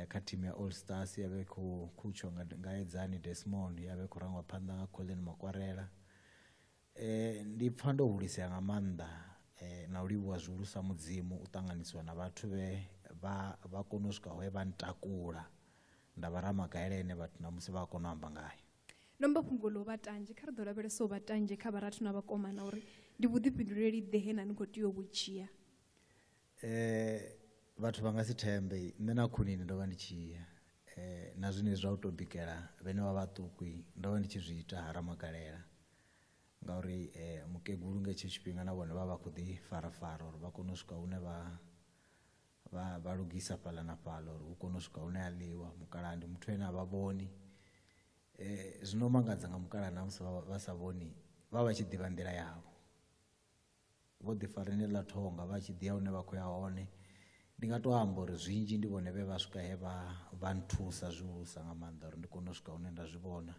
Kha thimu ya All Stars ya vha i khou khutshwa nga Edzani Desmond, ya vha i khou rangwa phanḓa nga Colin Makwarela. Ndi pfa ndo hulisea nga maanḓa na u livhuwa zwihulusa Mudzimu u ṱanganisiwa na vhathu vhe vha kona u swika he vha ntakula nda vha ramagaela ene vhathu na musi vha kona u amba ngayo. Nomba fhungo ḽo vha tanzhe, kha ri ḓo lavhelesa u vha tanzhe kha vharathu na vhakomana uri ndi vhuḓifhinduleli ḓe he na ni khou tea u vhu dzhia. Vhathu vha nga si thembe, nṋe na khonini ndo vha ndi tshi ya na zwine zwa u tou bikela vhene vha vhaṱuku ndo vha ndi tshi zwi ita ha Ramagalela, ngauri mukegulu nga hetsho tshifhinga na vhone vha vha khou ḓi farafara uri vha kone u swika hune vha lugisa fhaḽa na fhaḽa uri hu kone u swika hune a ḽiwa. Mukalaha ndi muthu ane a vha vhoni. Zwino mangadza nga mukalaha na musi vha sa vhoni vha vha tshi ḓivha nḓila yavho, vho ḓi fara ḽa thonga vha tshi ḓiya hune vha khou ya hone. Ndi nga to amba uri zwinzhi ndi vhone vhe vha swika he vha nthusa zwihulusa nga maanḓa uri ndi kone u swika hune nda zwi vhona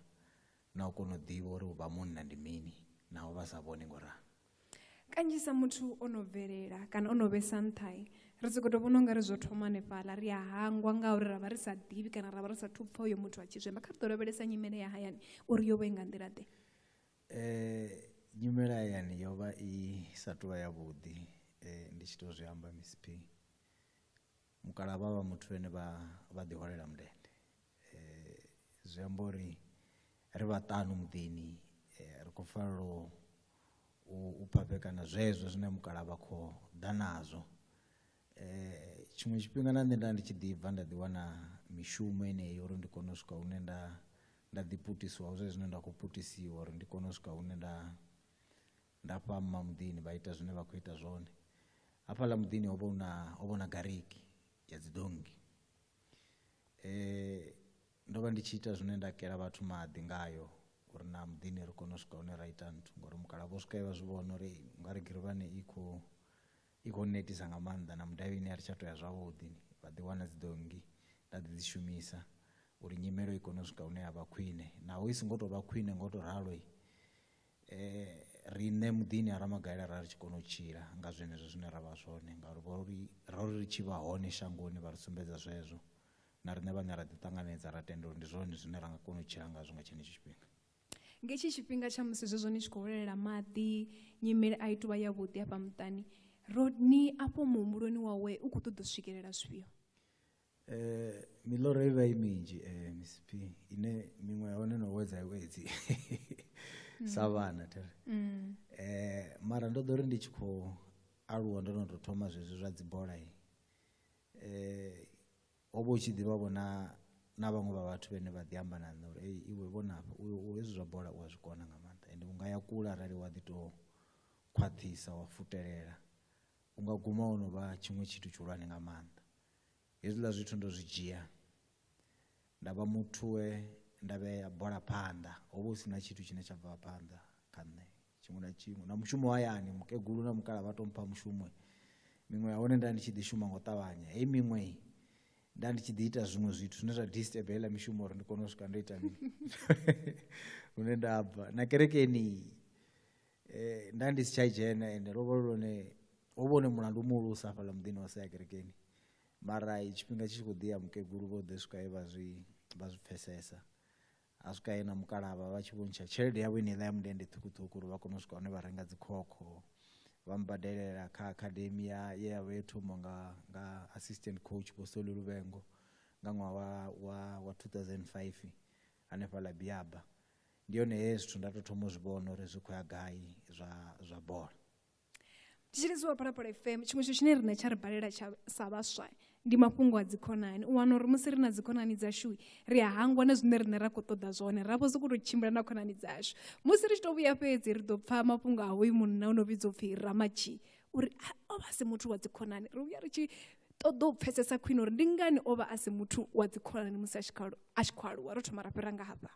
na u kona u ḓivha uri u vha munna ndi mini naho vha sa vhoni ngoralo. Kanzhisa muthu o no bvelela kana o no vhesa nṱha, ri sokou tou vhona ungari zwo thoma hanefhaḽa, ri a hangwa ngauri ra vha ri sa ḓivhi kana ra vha ri sa thu pfha uyo muthu a tshi zwi amba. Kha ri ḓo lavhelesa nyimele ya hayani uri yo vha i nga nḓila ḓe. Nyimele ya hayani yo vha i sa tou vha yavhuḓi, ndi tshi tou zwi amba Miss P. Mukalaha vha vha muthu ane vha ḓi hwalela mundende. Zwi amba uri ri vhaṱanu muḓini, ri khou fanela u phaphekana zwezwo zwine mukalaha vha khou ḓa nazwo. Tshiṅwe tshifhinga na nṋe nda ndi tshi ḓi bva nda ḓi wana mishumo yeneyi uri ndi kone u swika hune nda ḓi putisiwa zwezwo zwine nda khou putisiwa uri ndi kone u swika hune nda fha mma muḓini vha ita zwine vha khou ita zwone. Hafhaḽa muḓini ho vha na gariki ya dzi donngi. Ndo vha ndi tshi ita zwine nda kela vhathu maḓi ngayo uri na muḓini ri kone u swika hune ra ita nthu, ngori mukalaha vho swika vha zwi vhona uri ungari girivhani i khou netisa nga maanḓa na mudavhini a ri tsha tou ya zwavhuḓi. Vha ḓi wana dzi donngi nda ḓi dzi shumisa uri nyimelo i kone u swika hune ya vha khwine, naho i songo tou vha khwine ngo tou ralo. Riṋe muḓini ha Ramagalela ra ri tshi kona u tshila nga zwenezwo zwine ra vha zwone, ngauri ro ri tshi vha hone shangoni vha ri sumbedza zwezwo, na riṋe vhaṋe ra ḓi ṱanganedza ra tenda uri ndi zwone zwine ra nga kona u tshila ngazwo nga tshenetsho tshifhinga. Nga hetshi tshifhinga tsha musi zwezwo ni tshi khou hwelela maḓi, nyimele a i tou vha yavhuḓi hafha muṱani, Rodney afho muhumbuloni wawe u khou ṱoḓa u swikelela zwifhio? Miloro i vha i minzhi, Miss P, ine miṅwe ya hone no wedza i wedzi sa vhana there. Mara ndo ḓo ri ndi tshi khou aluwa ndo no tou thoma zwezwi zwa dzi bola, ho vha hu tshi ḓivha vho na vhaṅwe vha vhathu vhane vha ḓi amba na nṋe uri ei iwe vhona hafha hezwi zwa bola u a zwi kona nga maanḓa, ende u nga ya kule arali wa ḓi tou khwaṱhisa wa futelela, u nga guma wo no vha tshiṅwe tshithu tshihulwane nga maanḓa. Hezwiḽa zwithu ndo zwi dzhia nda vha muthu we nda vhea bola phanḓa, ho vha hu si na tshithu tshine tsha bva phanḓa kha nṋe, tshiṅwe na tshiṅwe na mushumo hayani mukegulu na mukalaha vha tou mpha mushumo, miṅwe ya hone nda ndi tshi ḓi shuma nga u ṱavhanya, heyi miṅwe nda ndi tshi ḓi ita zwiṅwe zwithu zwine zwa disturb heiḽa mishumo uri ndi kone u swika ndo ita mini hune nda bva. Na kerekeni nda ndi si tsha dzhena, ende ro vha lu lwone ho vha hone mulandu muhulusa hafhaḽa muḓini wa saya kerekeni, mara tshifhinga tshi tshi khou ḓi ya mukegulu vho ḓi swika he vha zwi pfesesa, ha swika he na mukalaha vha tshi vho ntsha tshelede yavho yeneiḽa ya mundende ṱhukhuṱhukhu uri vha kone u swika hune vha renga dzi khokho, vha mbadelela kha academy ya ye ya vha yo thoma nga assistant coach Vho Soli Luvhengo nga ṅwaha wa 2005 hanefhaḽa Biaba. Ndi yone he zwithu nda tou thoma u zwi vhona uri zwi khou ya gai zwa bola. Thetshelesi wa Phalaphala FM, tshiṅwe tshithu tshine riṋe tsha ri balela tsha sa vhaswa ndi mafhungo a dzikhonani. U wana uri musi ri na dzikhonani dzashu ri a hangwa na zwine riṋe ra khou ṱoḓa zwone, ra vho sokou tou tshimbila na khonani dzashu. Musi ri tshi tou vhuya fhedzi ri ḓo pfha mafhungo a hoyu munna o no vhidzwa upfhi Ramatshi, uri o vha a si muthu wa dzikhonani. Ri vhuya ri tshi ṱoḓa u pfesesa khwine uri ndi ngani o vha a si muthu wa dzikhonani musi a tshi khou aluwa. Ro thoma ra fhira nga hafha.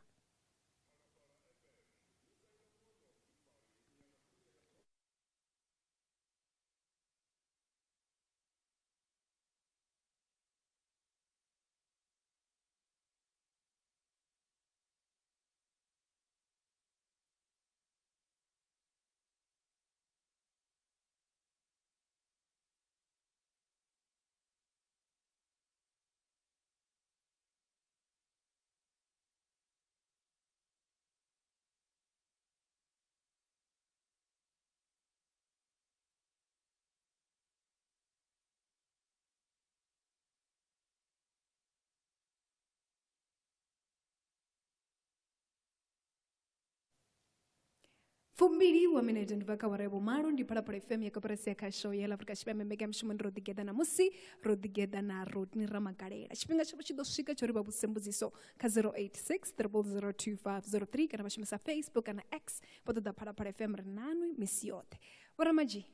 20 wa minete ndi bva kha awara ya vhumalo. Ndi Phalaphala FM ya koporasi ya khasho ya Afrika Tshipembe. Mbekanyamushumo ndi ro ḓigeḓa na musi ro ḓigeḓa na Rodney Ramagalela. Tshifhinga tshavho tshi ḓo swika tsho ri vha vhudzise mbudziso kha 086 0002503 kana vha shumisa Facebook kana X vha ṱoḓa Phalaphala FM ri nanwi misi yoṱhe. Vho Ramadzhi,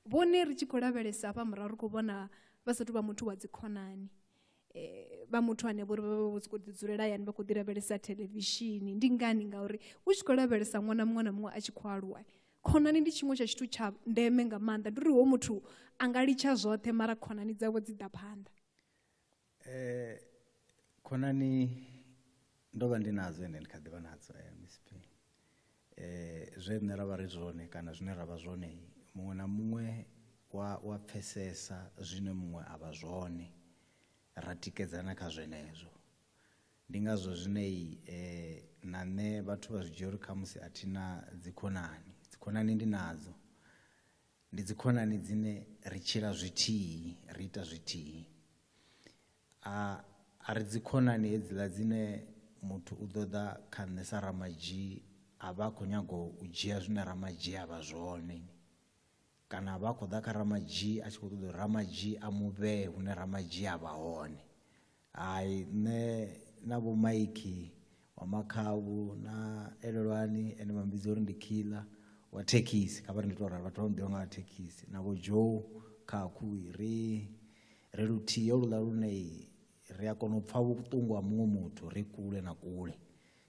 vhone ri tshi khou lavhelesa hafha murahu ri khou vhona vha sathu vha muthu wa dzikhonani, vha muthu ane vho ri vha vho sokou ḓi dzulela hayani vha khou ḓi lavhelesa thelevishini. Ndi ngani? Ngauri u tshi khou lavhelesa ṅwana muṅwe na muṅwe a tshi khou aluwa, khonani ndi tshiṅwe tsha tshithu tsha ndeme nga maanḓa. Ndi uri ho muthu a nga litsha zwoṱhe mara khonani dzawe dzi ḓa phanḓa. Khonani ndo vha ndi nadzo ende ndi kha ḓi vha nadzo Miss P. Zwe nṋe ra vha ri zwone kana zwine ra vha zwone, muṅwe na muṅwe wa pfesesa zwine muṅwe a vha zwone, ra tikedzana kha zwenezwo. Ndi ngazwo zwine na nṋe vhathu vha zwi dzhia uri khamusi a thi na dzikhonani. Dzikhonani ndi nadzo, ndi dzikhonani dzine ri tshila zwithihi, ri ita zwithihi. A ri dzikhonani hedziḽa dzine muthu u ḓo ḓa kha nṋe sa Ramadzhi a vha a khou nyaga u dzhia zwine Ramadzhi a vha zwone, kana vha khou ḓa kha Ramadzhi a tshi khou ṱoḓa uri Ramadzhi a mu vhee hune Ramadzhi a vha hone. Hai, nṋe na vho Maiki wa Makhavhu na Elelwani ene vha mmbidza uri ndi killer wa thekhisi, kha vha ri ndi tou ralo vhathu vha mu ḓivha nga wa thekhisi, na vho Joe Khakhu, ri luthihi holuḽa lune ri a kona u pfha vhuṱungu ha muṅwe muthu ri kule na kule.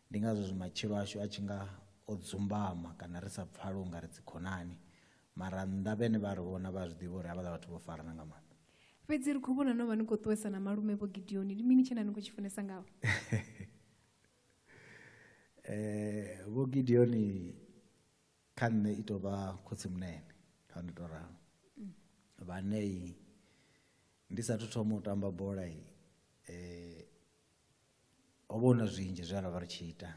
Ndi ngazwo matshilo ashu a tshi nga o dzumbama kana ri sa pfali unga ri dzikhonani, mara nnḓa vhene vha ri vhona vha zwi ḓivha uri havhaḽa vhathu vho farana nga maanḓa. Fhedzi ri khou vhona no vha ni khou ṱuwesa na malume Vho Gideon, ndi mini tshine na ni khou tshi funesa ngavho? Vho Gideon kha nṋe i tou vha khotsi munene, kha ndi tou ralo. Vhanei ndi sathu thoma u tamba bola ho vha hu na zwinzhi zwe ra vha ri tshi ita.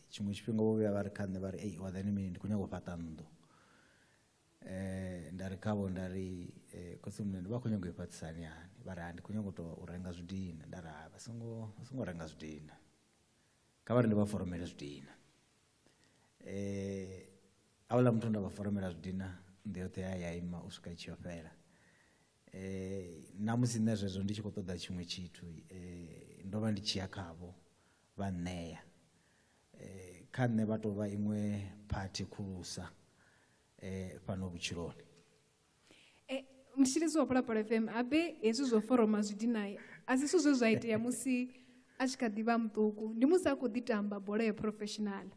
Tshiṅwe tshifhinga vho vhuya vha ri kha nṋe vha ri ei wa ḓani mini ndi khou nyanga u fhaṱa nnḓu. Nda ri khavho nda ri khotsi munene vha khou nyanga u i fhaṱisani hani? Vha ri ndi khou nyanga u tou u renga zwidina. Nda ri vha songo renga zwidina, kha vha ri ndi vha foromele zwidina. Havhaḽa muthu nda vha foromela zwidina nnḓu yoṱhe ya ima u swika i tshi yo fhela. Na musi nṋe zwezwo ndi tshi khou ṱoḓa tshiṅwe tshithu ndo vha ndi tshi ya khavho vha ṋea. Kha nṋe vha tou vha iṅwe phathi khulusa fhano vhutshiloni. Mutshilisi wa Phalaphala FM, habe hezwi zwo foroma zwidina a si zwithu zwe zwa itea musi a tshi kha ḓi vha muṱuku, ndi musi a khou ḓi tamba bola ya professional.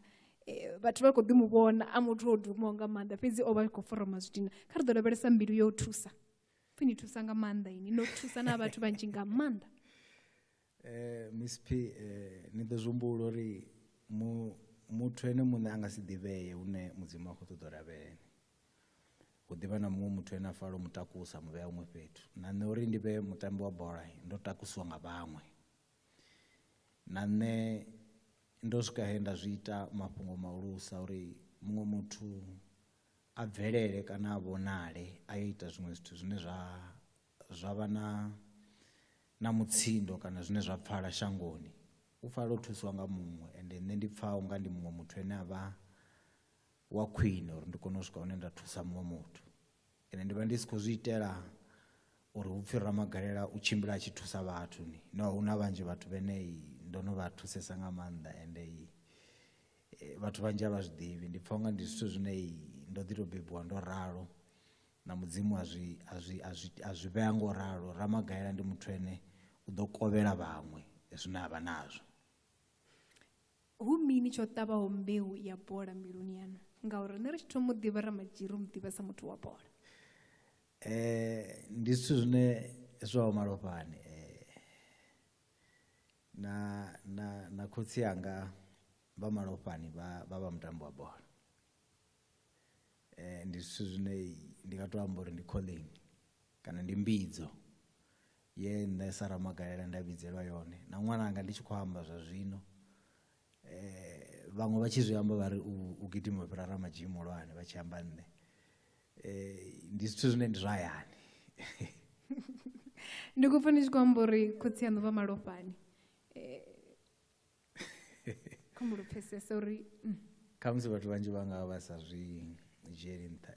Vhathu vha khou ḓi mu vhona a muthu o dumaho nga maanḓa, fhedzi o vha a khou foroma zwidina. Kha ri ḓo lavhelesa mbilu yo thusa, pfhi ni thusa nga maanḓa ini, no thusa na vhathu vhanzhi nga maanḓa. Miss P, ni ḓo zwi humbula uri muthu ene muṋe a nga si ḓivhee hune Mudzimu a khou ṱoḓa uri a vhe hone. Hu ḓivha na muṅwe muthu ane a fanela u mu takusa mu vhea huṅwe fhethu. Na nṋe uri ndi vhe mutambi wa bola ndo takusiwa nga vhaṅwe. Na nṋe ndo swika he nda zwi ita mafhungo mahulusa uri muṅwe muthu a bvelele kana a vhonale a yo ita zwiṅwe zwithu zwine zwa vha na mutsindo kana zwine zwa pfala shangoni, u fanela u thusiwa nga muṅwe. Ende nṋe ndi pfha unga ndi muṅwe muthu ane a vha wa khwine uri ndi kone u swika hune nda thusa muṅwe muthu. Ende ndi vha ndi si khou zwi itela uri hu pfhi Ramagalela u tshimbila a tshi thusa vhathu ni. No, hu na vhanzhi vhathu vhene ndo no vha thusesa nga maanḓa, ende vhathu vhanzhi a vha zwi ḓivhi. Ndi pfha unga ndi zwithu zwine ndo ḓi tou bebiwa ndo ralo, na Mudzimu a zwi vhea ngo ralo. Ramagalela ndi muthu ane u ḓo kovhela vhaṅwe zwine a vha nazwo. Hu mini tsho ṱavhaho mbeu ya bola mbiluni yanu? Ngauri nṋe ri tshi thoma u ḓivha Ramadzhi ro mu ḓivha sa muthu wa bola. Ndi zwithu zwine zwa vha malofhani. Na khotsi anga vha malofhani vha mutambi wa bola. Ndi zwithu zwine ndi nga to amba uri ndi calling kana ndi mbidzo ye nṋe sa Ramagalela nda vhidzelwa yone. Na ṅwananga ndi tshi khou amba zwa zwino, vhaṅwe vha tshi zwi amba vha ri u gidima u fhira Ramadzhi muhulwane vha tshi amba nṋe. Ndi zwithu zwine ndi zwa hayani. Ndi khou pfa ndi tshi khou amba uri khotsi aṋu vha malofhani. Kha mu pfesese uri Khamusi vhathu vhanzhi vha nga vha sa zwi dzhieli nṱha.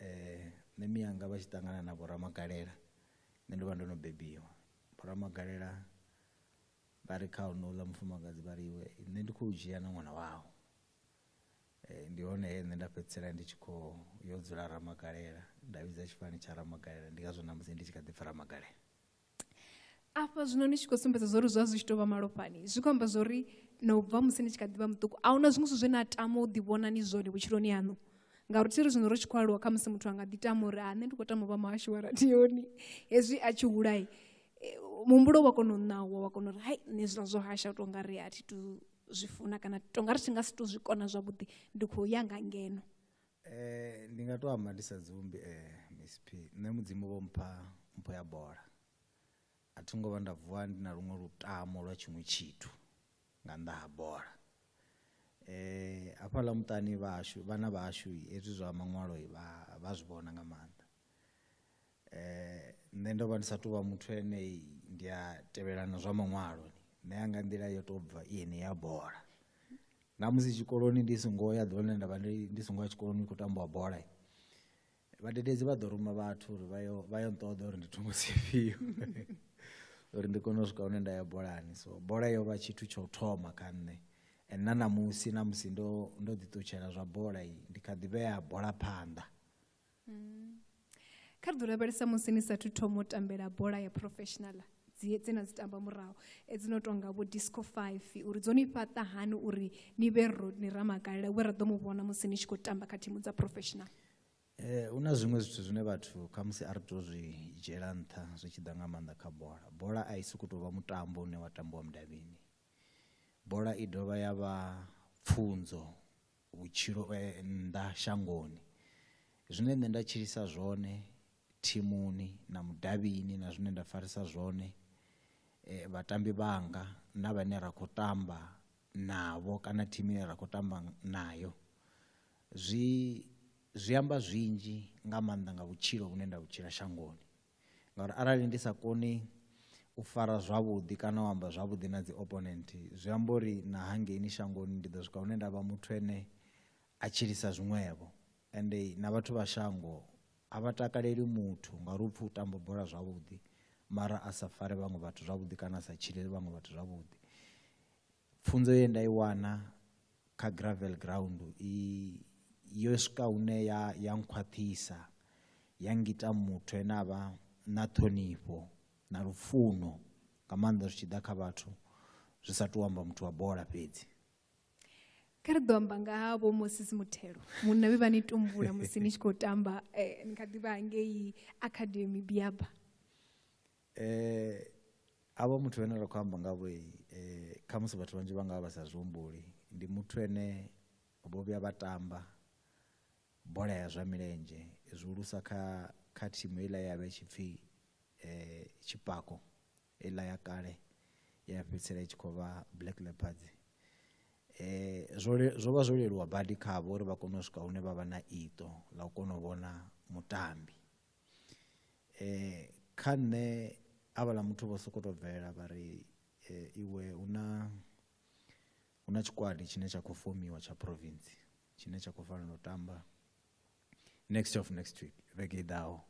Nṋe miyanga vha tshi ṱangana na Vho Ramagalela, nṋe ndo vha ndo no bebiwa. Vho Ramagalela vha ri kha honouḽa mufumakadzi vha ri iwe nṋe ndi khou dzhia na ṅwana wau. Ndi hone he nṋe nda fhedzisela ndi tshi khou yo dzula Ramagalela, nda vhidza tshifani tsha Ramagalela, ndi ngazwo ṋamusi ndi tshi kha ḓi pfha Ramagalela. Afha zwino ni tshi khou sumbedza zwa uri zwa zwi tshi tou vha malofhani, zwi khou amba zwa uri na u bva musi ni tshi kha ḓi vha muṱuku a huna zwiṅwe zwithu zwe na tama u ḓivhona ni zwone vhutshiloni haṋu? Ngauri thi ri zwino ri tshi khou aluwa khamusi muthu a nga ḓi tama uri a nṋe ndi khou tama u vha muhashi wa radioni, hezwi a tshi hula muhumbulo wa kona u ṋawa, wa kona uri hai nṋe hezwiḽa zwo hasha u tou nga ri a thi tu zwi funa kana to nga ri thi nga si tou zwi kona zwavhuḓi, ndi khou ya nga ngeno. Ndi nga to amba ndi sa dzumbi, Miss P, nṋe Mudzimu vho mpha mpho ya bola. A thi ngo vha nda vuwa ndi na luṅwe lutamo lwa tshiṅwe tshithu nga nnḓa ha bola. Hafhaḽa muṱani vhashu, vhana vhashu hezwi zwa maṅwalo vha zwi vhona nga maanḓa. Nṋe ndo vha ndi sa tou vha muthu ane ndi a tevhelana zwa maṅwalo, nṋe yanga nḓila yo tou bva i yeneyi ya bola. Na musi tshikoloni ndi songo ya, ḓuvha ḽine nda vha ndi songo ya tshikoloni hu khou tambiwa bola, vhadededzi vha ḓo ruma vhathu uri vha yo nṱoḓa uri ndi thungo dzifhio uri ndi kone u swika hune nda ya bolani. So bola yo vha tshithu tsha u thoma kha nṋe, and na ṋamusi na musi ndo ḓi ṱutshela zwa bola ndi kha ḓi vhea bola phanḓa. Kha ri ḓo lavhelesa musi ni sathu thoma u tambela bola ya professional dzi na dzi tamba murahu dzi no tonga vho Disco 5, uri dzo ni fhaṱa hani uri ni vhe Rodney Ramagalela we ra ḓo mu vhona musi ni tshi khou tamba kha thimu dza professional? Hu na zwiṅwe zwithu zwine vhathu khamusi a ri to zwi dzhiela nṱha zwi tshi ḓa nga maanḓa kha bola. Bola a i sokou tou vha mutambo une wa tambiwa mudavhini. Bola i dovha ya vha pfunzo vhutshilo nnḓa shangoni. Zwine nṋe nda tshilisa zwone thimuni na mudavhini na zwine nda farisa zwone vhatambi vhanga na vhane ra khou tamba navho kana thimu ine ra khou tamba nayo, zwi amba zwinzhi nga maanḓa nga vhutshilo vhune nda vhutshila shangoni. Ngauri arali ndi sa koni u fara zwavhuḓi kana u amba zwavhuḓi na dzi opponent, zwi amba uri na hangeini shangoni ndi ḓo swika hune nda vha muthu ane a tshilisa zwiṅwevho. Ende na vhathu vha shango a vha takaleli muthu ngauri u pfhi u tamba bola zwavhuḓi mara a sa fare vhaṅwe vhathu zwavhuḓi kana a sa tshileli vhaṅwe vhathu zwavhuḓi. Pfunzo ye nda i wana kha gravel ground yo swika hune ya nkhwaṱhisa, ya ngita muthu ane a vha na ṱhonifho na lufuno nga maanḓa zwi tshi ḓa kha vhathu, zwi sa tou amba muthu wa bola fhedzi. Kha ri ḓo amba nga ha Vho Moses Muthelo, munna vhe vha ni tumbula musi ni tshi khou tamba ni kha ḓi vha ngei Academy Biaba. Avho muthu ane ra khou amba ngavho, khamusi vhathu vhanzhi vha nga vha sa zwi humbuli, ndi muthu ane vho vhuya vha tamba bola ya zwa milenzhe zwihulusa kha thimu heiḽa ya vha i tshi pfhi Tshipako, heiḽa ya kale ya fhedzisela i tshi khou vha Black Leopards. Zwo vha zwo leluwa badi khavho uri vha kone u swika hune vha vha na iṱo ḽa u kona u vhona mutambi. Kha nṋe havhaḽa muthu vho sokou tou bvelela vha ri iwe huna tshikwadi tshine tsha khou fomiwa tsha province tshine tsha khou fanela u tamba next of next week, vhege i ḓaho.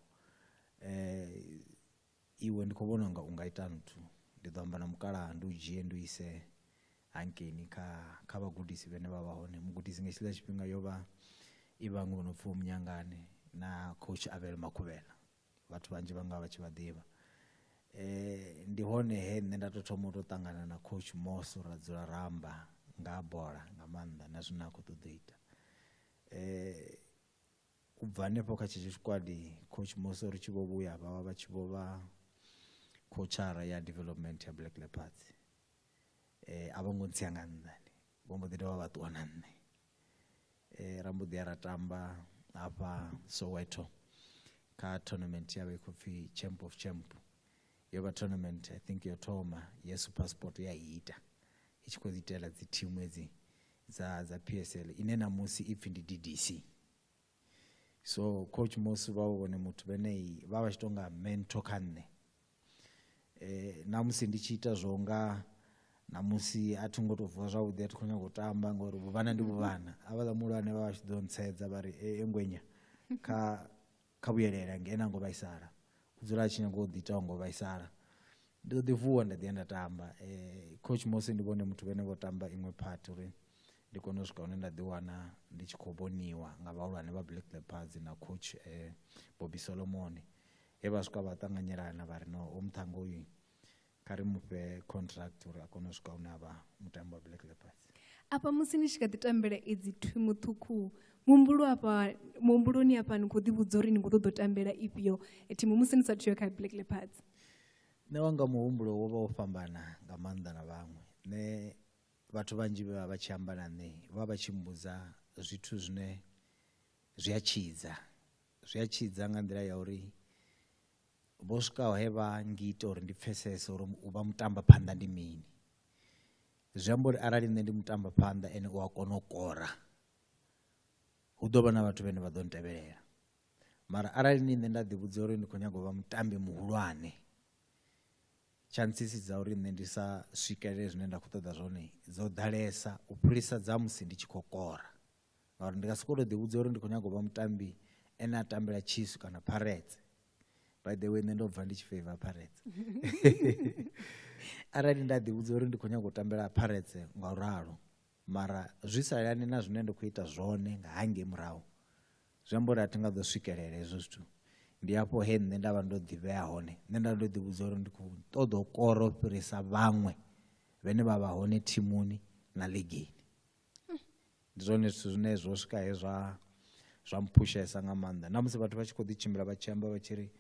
Iwe ndi khou vhona unga u nga ita nthu, ndi ḓo amba na mukalaha ndi u dzhie ndi u ise hankeini kha vhagudisi vhane vha vha hone. Mugudisi nga hetshiḽa tshifhinga yo vha i vhaṅwe vho no pfhi Vho Munyangane na coach Abel Makhuvhela, vhathu vhanzhi vha nga vha tshi vha ḓivha. Ndi hone he nṋe nda tou thoma u tou ṱangana na coach Moso, ra dzula ra amba nga bola nga maanḓa na zwine a khou ṱoḓa u ita. U bva hanefho kha tshetsho tshikwadi, coach Moso ri tshi vho vhuya vha vha vha tshi vho vha coachara ya development ya Black Leopards. A vho ngo ntsia nga nnḓa, vho mbo ḓi dovha vha ṱuwa na nṋe. Ra mbo ḓi ya ra tamba hafha Soweto kha tournament ya vha i khou pfhi Champ of Champ. Yo vha tournament I think yo thoma ye SuperSport ya ita i tshi khou itela dzi thimu hedzi dza PSL ine ṋamusi i pfhi ndi DDC. So coach Mosi vha vhone muthu vhene vha vha tshi tonga mentor kha nṋe. Na musi ndi tshi ita zwo nga Ṋamusi a thi ngo to vuwa zwavhuḓi, a thi khou nyanga u tamba ngori vhuvhana ndi vhuvhana. Havhaḽa muhulwane vha vha tshi ḓo ntsedza vha ri e ngwenya kha vhuyelela ngeno a ngo vhaisala, u dzula a tshi nyaga u ḓi ita ngo vhaisala. Ndi ḓo ḓi vuwa nda ḓi ya nda tamba. Coach Mosi ndi vhone muthu vhane vho tamba iṅwe part uri ndi kone u swika hune nda ḓi wana ndi tshi khou vhoniwa nga vhahulwane vha Black Leopards na coach Bobby Solomon, he vha swika vha ṱanganyelana vha ri no, o muṱhannga uyu kha ri mufhe contract uri a kone u swika hune a vha mutambi wa Black Leopards. Afha musi ni tshi kha ḓi tambela idzi thimu ṱhukhu, muhumbulo afha muhumbuloni afha ni khou ḓi vhudza uri ni khou ṱoḓa u tambela ifhio thimu musi ni sathu ya kha Black Leopards? Nṋe wanga muhumbulo wo vha wo fhambana nga maanḓa na vhaṅwe. Nṋe vhathu vhanzhi vha vha tshi amba na nṋe vha vha tshi mbudza zwithu zwine zwi a tshidza, zwi a tshidza nga nḓila ya uri vho swikaho he vha ngita uri ndi pfesese uri u vha mutamba phanḓa ndi mini. Zwi amba uri arali nṋe ndi mutamba phanḓa ene u a kona u kora, hu ḓo vha na vhathu vhane vha ḓo ntevhelela. Mara arali ni nṋe nda ḓi vhudza uri ndi khou nyaga u vha mutambi muhulwane, chances dza uri nṋe ndi sa swikelele zwine nda khou ṱoḓa zwone dzo ḓalesa u fhirisa dza musi ndi tshi khou kora. Ngauri ndi nga sokou tou ḓi vhudza uri ndi khou nyaga u vha mutambi ene a tambela Chiefs kana Pirates. By the way, nṋe ndo bva ndi tshi favor Pirates. Arali nda ḓi vhudza uri ndi khou nyaga u tambela Pirates nga u ralo, mara zwi sa yelani na zwine nda khou ita zwone nga hangei murahu, zwi amba uri a thi nga ḓo swikelela hezwo zwithu. Ndi hafho he nṋe nda vha ndo ḓivhea hone, nṋe nda ndo ḓi vhudza uri ndi khou ṱoḓa u kora u fhirisa vhaṅwe vhane vha vha hone thimuni na ḽigini. Ndi zwone zwithu zwine zwo swika he zwa mphushesa nga maanḓa. Na musi vhathu vha tshi khou ḓi tshimbila vha tshi amba vha tshi ri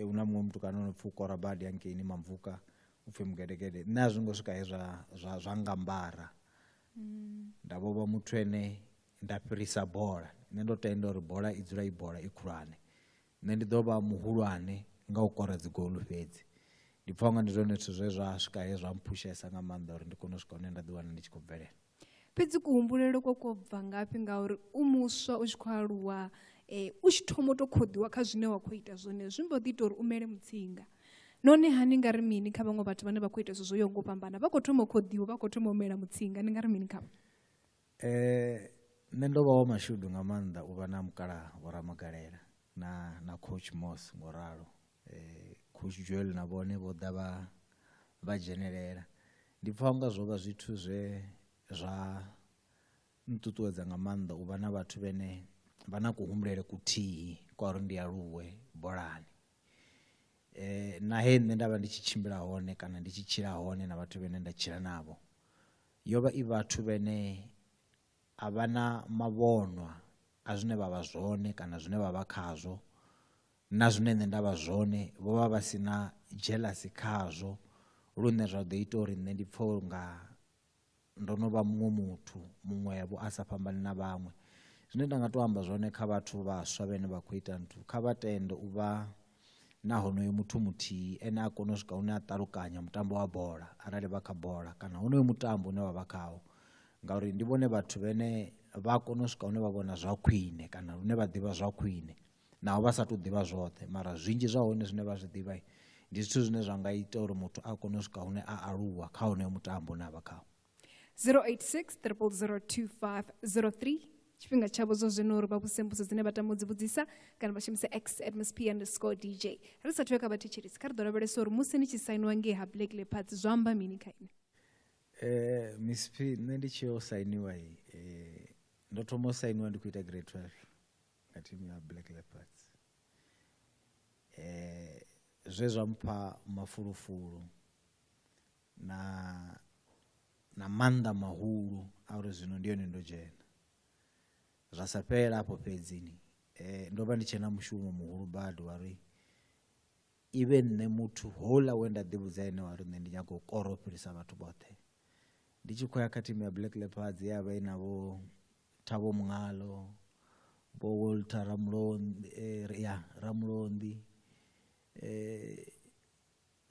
hu na muṅwe mutukana ono pfhi u kora badi hangeini Mamvuka, u pfhi Mugedegede, nṋe a zwi ngo swika he zwa ngambara. Nda vho vha muthu ene nda fhirisa bola. Nṋe ndo tenda uri bola i dzula i bola i khulwane. Nṋe ndi ḓo vha muhulwane nga u kora dzi goal fhedzi. Ndi pfha unga ndi zwone zwithu zwe zwa swika he zwa mphushesa nga maanḓa uri ndi kone u swika hune nda ḓi wana ndi tshi khou bvelela. Fhedzi kuhumbulele kwa kwo bva ngafhi ngauri u muswa u tshi khou aluwa, u tshi thoma u tou khoḓiwa kha zwine wa khou ita zwone, zwi mbo ḓi ita uri u mele mutsinga. Nahone ha ni nga ri mini kha vhaṅwe vhathu vhane vha khou ita zwithu zwo yaho nga u fhambana, vha khou thoma u khoḓiwa, vha khou thoma u mela mutsinga, ni nga ri mini khavho? Nṋe ndo vha wa mashudu nga maanḓa u vha na mukalaha Vho Ramagalela na coach Moss ngo ralo. Coach Joel na vhone vho ḓa vha dzhenelela. Ndi pfha unga zwo vha zwithu zwe zwa nṱuṱuwedza nga maanḓa u vha na vhathu vhane vha na kuhumbulele kuthihi kwa uri ndi aluwe bolani. Na he nṋe nda vha ndi tshi tshimbila hone kana ndi tshi tshila hone na vhathu vhane nda tshila navho, yo vha i vhathu vhane a vha na mavhonwa a zwine vha vha zwone kana zwine vha vha khazwo na zwine nṋe nda vha zwone, vho vha vha si na jealousy khazwo lune zwa ḓo ita uri nṋe ndi pfhe unga ndo no vha muṅwe muthu muṅwevho a sa fhambani na vhaṅwe. Zwine nda nga to amba zwone kha vhathu vhaswa vhane vha khou ita nthu, kha vha tende u vha na honoyo muthu muthihi ene a kone u swika hune a ṱalukanya mutambo wa bola arali vha kha bola kana honoyo mutambo une vha vha khawo, ngauri ndi vhone vhathu vhane vha kone u swika hune vha vhona zwa khwine kana hune vha ḓivha zwa khwine, naho vha sa tu ḓivha zwoṱhe, mara zwinzhi zwa hone zwine vha zwi ḓivha ndi zwithu zwine zwa nga ita uri muthu a kone u swika hune a aluwa kha honoyo mutambo une a vha khawo. 086 000 2503 tshifhinga tshavho zwo zwino uri vha vhuse mbudzo dzine vha tama u dzi vhudzisa kana vha shumise x at msp underscore dj. Ri sathu ya kha vhathetshelesi, kha ri ḓo lavhelesa uri musi ni tshi sainiwa ngei ha Black Leopards zwo amba mini kha inwi? Miss P, nṋe ndi tshi yo sainiwa, ndo thoma u sainiwa ndi khou ita grade 12 nga thimu ya Black Leopards. Zwe zwa mpha mafulufulu na maanḓa mahulu a uri zwino ndi yone ndo dzhena. Zwa sa fhela afho fhedzini, ndo vha ndi tshe na mushumo muhulu badi wa uri i vhe nṋe muthu houḽa we nda ḓivhudza ene wa uri nṋe ndi nyaga u kora u fhirisa vhathu vhoṱhe. Ndi tshi khou ya kha thimu ya Black Leopards ye ya vha i na vho Thabo Mungalo, vho Walter Ramulondi, ya Ramulondi.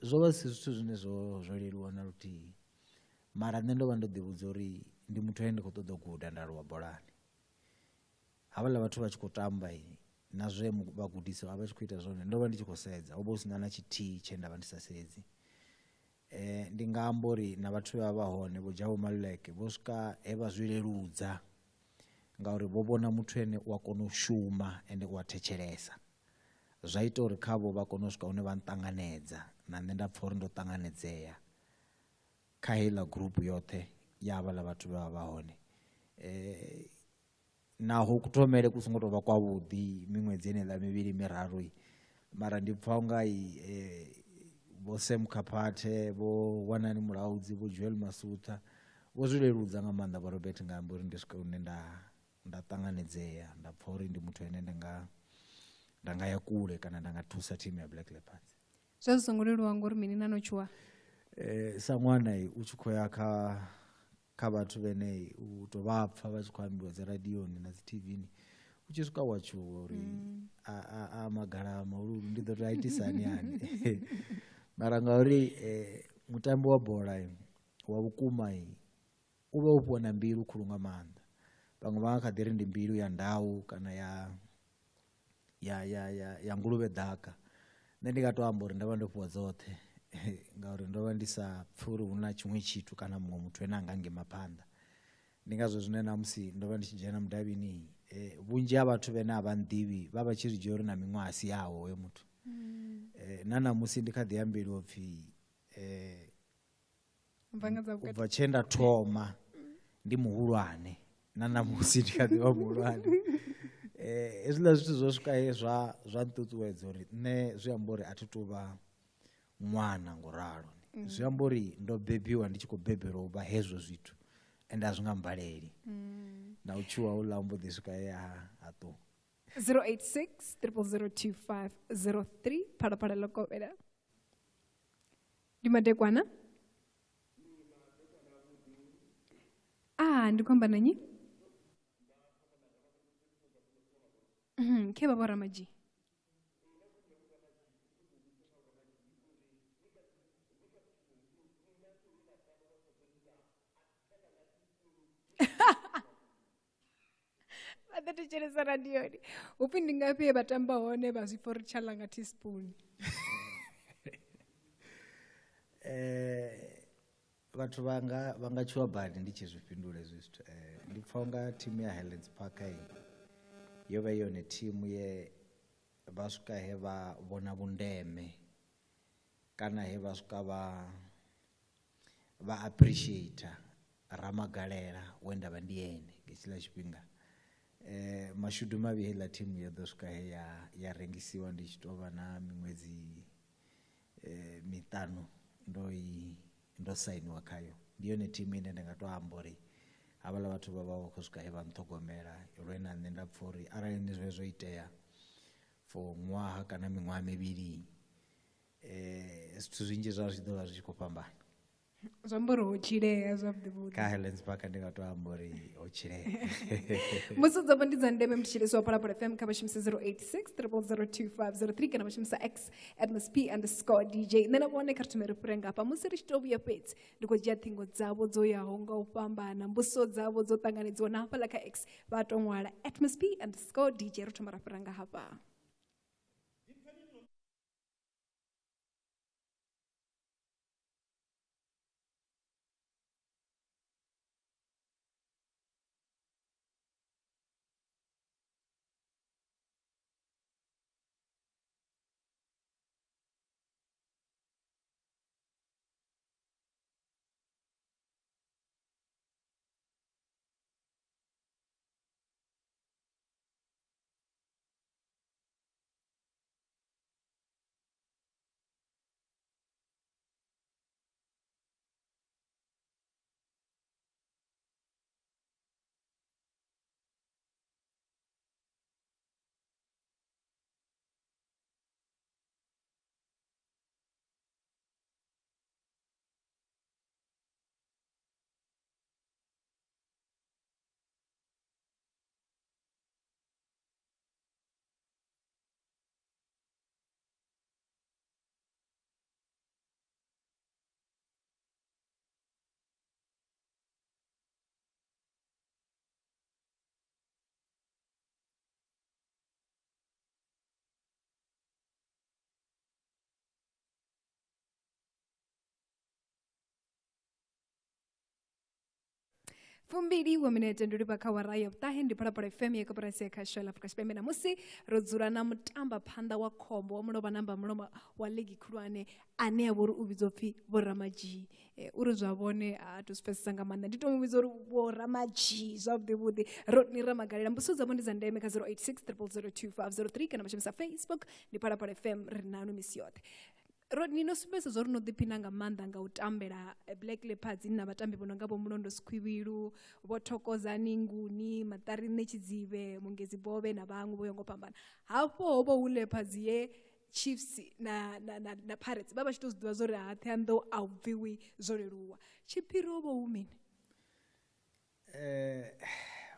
Zwo vha si zwithu zwine zwo leluwa na luthihi, mara nṋe ndo vha ndo ḓivhudza uri ndi muthu ane ndi khou ṱoḓa u guda nda aluwa bolani. Havhaḽa vhathu vha tshi khou tamba na zwe vhagudisi vha vha tshi khou ita zwone, ndo vha ndi tshi khou sedza, ho vha hu si na na tshithihi tshe nda vha ndi sa sedzi. Ndi nga amba uri na vhathu vha vha hone vho Jabu Maluleke vho swika he vha zwi leludza ngauri vho vhona muthu ene u a kona u shuma ende u a thetshelesa. Zwa ita uri khavho vha kone u swika hune vha nṱanganedza na nṋe nda pfha uri ndo ṱanganedzea kha heiḽa group yoṱhe ya havhaḽa vhathu vhe vha vha hone. Naho kuthomele ku songo tou vha kwavhuḓi miṅwedzi yeneiḽa mivhili miraru, mara ndi pfha unga vho Sam Khaphate, vho Wanani Mulaudzi, vho Joel Masutha vho zwi leludza nga maanḓa vho Robert nga amba uri ndi swike hune nda ṱanganedzea, nda pfha uri ndi muthu ane nda nga ya kule kana nda nga thusa thimu ya Black Leopards. Zwa zwi songo leluwa ngori mini na no tshuwa? Sa ṅwana u tshi khou ya kha vhathu vhene u to vha pfha vha tshi khou ambiwa dzi radioni na dzi TV-ni, u tshi swika wa tshuwa uri a magala mahulu ndi ḓo to itisa hani hani. Mara ngauri mutambi wa bola wa vhukuma u vha u fhiwa na mbilu khulu nga maanḓa. Vhaṅwe vha nga kha ḓi ri ndi mbilu ya ndau kana ya nguluvhe ḓaka. Nṋe ndi nga to amba uri ndo vha ndo fhiwa dzoṱhe ngauri ndo vha ndi sa pfhi uri hu na tshiṅwe tshithu kana muṅwe muthu ane a nga ngima phanḓa. Ndi ngazwo zwine na musi ndo vha ndi tshi dzhena mudavhini, vhunzhi ha vhathu vhane a vha nḓivhi vha vha tshi zwi dzhia uri na miṅwaha si yawe hoyo muthu. Na ṋamusi ndi kha ḓi ambeliwa upfhi u bva tshe nda thoma ndi muhulwane, na ṋamusi ndi kha ḓi vha muhulwane. Hezwiḽa zwithu zwo swika he zwa nṱuṱuwedza uri nṋe zwi amba uri a thi tu vha ṅwana nguralo. Zwi amba uri ndo bebiwa ndi tshi khou bebelwa u vha hezwo zwithu ende a zwi nga mbaleli. Na u tshuwa houḽa mbo ḓi swika he a ṱuwa. 086 0002503 Phalaphala ḽo kovhela. Ndi madekwana? Ndi khou amba na nnyi? Khe vha vho Ramadzhi. Vha ḓo thetshelesa radioni. Hupfi ndi ngafhi he vha tamba hone vha zwi pfa uri tsha ḽa nga teaspoon? Vhathu vha nga tshuwa badi ndi tshi zwi fhindula hezwi zwithu. Ndi pfha unga thimu ya Highlands Park yo vha yone thimu ye vha swika he vha vhona vhundeme kana he vha swika vha appreciate Ramagalela we nda vha ndi ene nga hetshiḽa tshifhinga. Mashudu mavhi heiḽa thimu yo ḓo swika he ya rengisiwa ndi tshi tou vha na miṅwedzi miṱanu ndo sainiwa khayo. Ndi yone thimu ine nda nga to amba uri havhaḽa vhathu vha vha vha khou swika he vha nṱhogomela lwe na nṋe nda pfha uri arali ndi zwe zwo itea for ṅwaha kana miṅwaha mivhili, zwithu zwinzhi zwa zwi ḓo vha zwi tshi khou fhambana. Zwi amba uri ho tshilea zwavhuḓi vhuḓi. Kha Highlands Park ndi nga to amba uri ho tshilea. Mbudziso dzavho ndi dza ndeme mutshilisi wa Phalaphala FM kha vha shumise 086 0002503 kana vha shumisa X at @msp_DJ. Nṋe na vhone kha ri thome ri fhire ngafha musi ri tshi to vhuya fhedzi ndi khou dzhia ṱhingo dzavho dzo yaho nga u fhambana, mbudziso dzavho dzo ṱanganedziwa na hafhaḽa kha X vha to ṅwala @msp_DJ. Ri thoma ra fhira nga hafha. Fumbili wa minete ndi livha kha wara ya vhuṱahe ndi Phalaphala FM ya koporasi ya khasho ya Afrika Tshipembe. Na musi ro dzula na mutamba phanḓa wa khombo wa mulovha namba mulomo wa ligi khulwane ane a vha uri u vhidzwa pfhi Vho Ramadzhi. Uri zwa vhone a to zwi pfesesa nga maanḓa, ndi to mu vhidza uri Vho Ramadzhi zwavhuḓi vhuḓi. Rodney Ramagalela, mbudziso dzavho ndi dza ndeme kha 086 000 2503 kana vha shumisa Facebook ndi Phalaphala FM, ri nanu misi yoṱhe. Rodney, no sumbedzisa zwa uri no ḓiphina nga maanḓa nga u tambela Black Leopards na vhatambi vho no nga vho Mulondo Sikhwivhilu, vho Thokozani Nguni, Maṱari Ṋetshidzivhe, Mungezi Bove na vhaṅwe vho yaho nga u fhambana. Hafho ho vha hu Leopards ye Chiefs na Pirates vha vha tshi to zwi ḓivha zwa uri ha Thohoyandou a u bviwi zwo leluwa. Tshiphiri ho vha hu mini?